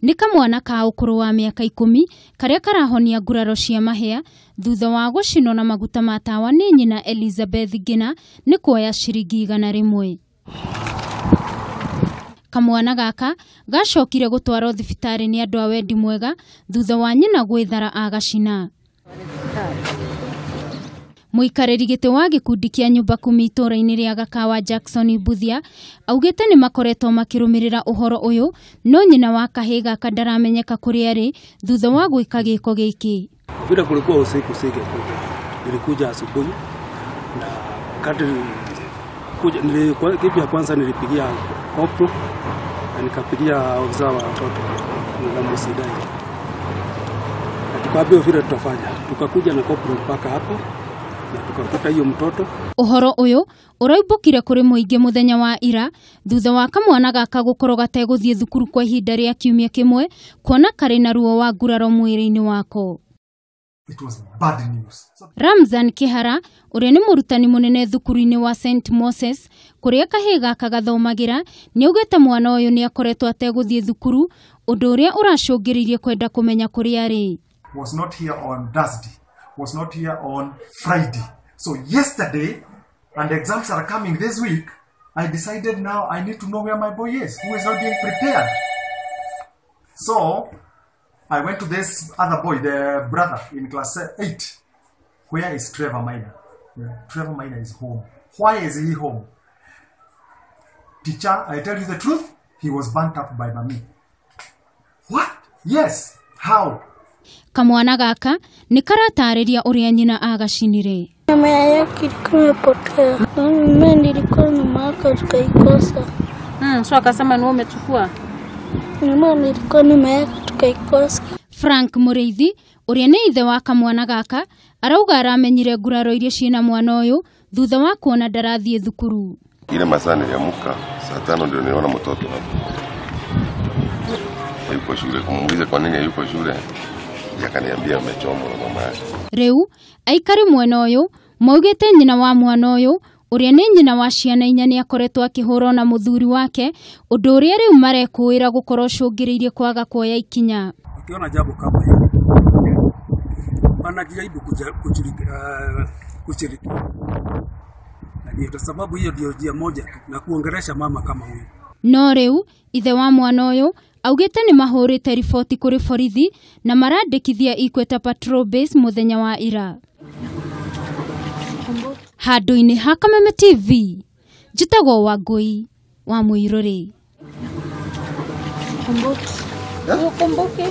Nĩ kamwana ka ũkũrũ wa mĩaka 10 karĩa karahonia nguraro cia mahĩa thutha wa gũcinwo na maguta ma tawa nĩ nyina Elizabeth Ngina nĩ kuoya ciringi 100. Kamwana gaka gacokire gũtwarwo thibitarĩ nĩ andũ a wendi mwega thutha wa nyina gwĩthara agacina. Mũikarĩri gĩtĩ wa gĩkundi kĩa nyũmba kumi itũũra-inĩ rĩa Gakawa Jackson Mbuthia augĩte nĩ makoretwo makĩrũmĩrĩra ũhoro ũyũ no nyina wa kahĩĩ gaka ndaramenyeka kũrĩa arĩ thutha wa gwĩka gĩko gĩkĩ. Vile kulikuwa usiku singekuja, nilikuja asubuhi na kadri kuja kitu ya kwanza nilipigia kopro na nikapigia ofisa wa watoto na msidai, na tukaambiwa vile tutafanya, tukakuja na kopro mpaka hapa na tukakuta hiyo mtoto. Ũhoro ũyũ ũraumbũkire kũrĩ mũingĩ mũthenya wa ira thutha wa kamwana gaka gũkorwo gategũthiĩ thukuru kwa ihinda rĩa kiumia kĩmwe kuona karĩ na ruo wa nguraro mwĩrĩ-inĩ wako. It was bad news. Ramzan Kihara ũrĩa nĩ mũrutani mũnene thukuru-inĩ wa St Moses kũrĩa kahĩĩ gaka gathomagĩra nĩaugĩte mwana ũyũ nĩakoretwo ategũthiĩ thukuru ũndũ ũrĩa ũracũngĩrĩirie kwenda kũmenya kũrĩa arĩ. Was not here on Thursday, was not here on Friday. So yesterday, and the exams are coming this week, I decided now I need to know where my boy is, who is not being prepared. So I went to this other boy, the brother in class 8. Where is Trevor Minor? Yeah, Trevor Minor is home. Why is he home? Teacher, I tell you the truth, he was burnt up by mommy. What? Yes. How? Kamwana gaka nĩ karatarĩria ũrĩa nyina agacinire. Mama yake ilikuwa imepotea. Mimi nilikuwa nyuma yake tukaikosa. So akasema ni wewe umechukua. Mimi nilikuwa nyuma yake tukaikosa. Frank Mũrĩithi ũrĩa nĩ ithe wa kamwana gaka arauga aramenyire nguraro iria ciĩna mwana ũyũ thutha wa kuona ndarathiĩ thukuru. Ile masaa niliamka saa 5 ndio niliona mtoto hapo. Hayuko shule, kumuuliza kwa nini hayuko shule akaniambia amechomwa na mama yake. Rĩu aikari mwena ũyũ maugĩte nyina wa mwana ũyũ ũrĩa nĩ nyina wa ciana 4 nĩakoretwo akĩhũrwo na mũthuri wake ũndũ ũrĩa rĩu marekũĩra gũkorwo ũcũngĩrĩirie kwaga kuoya ikinya. Ukiona jambo kama hilo wanajaribu kushiriki, na ndio sababu hiyo ndio njia moja na kuongelesha mama kama huyu. No rĩu ithe wa mwana ũyũ augĩte nĩ mahũrĩte riboti kũrĩ borithi na marandĩkithia Equator Patrol Base mũthenya wa ira. Handũ-inĩ ha Kameme TV njĩtagwo Wangũi wa Mũirũrĩ. Ukumbuke.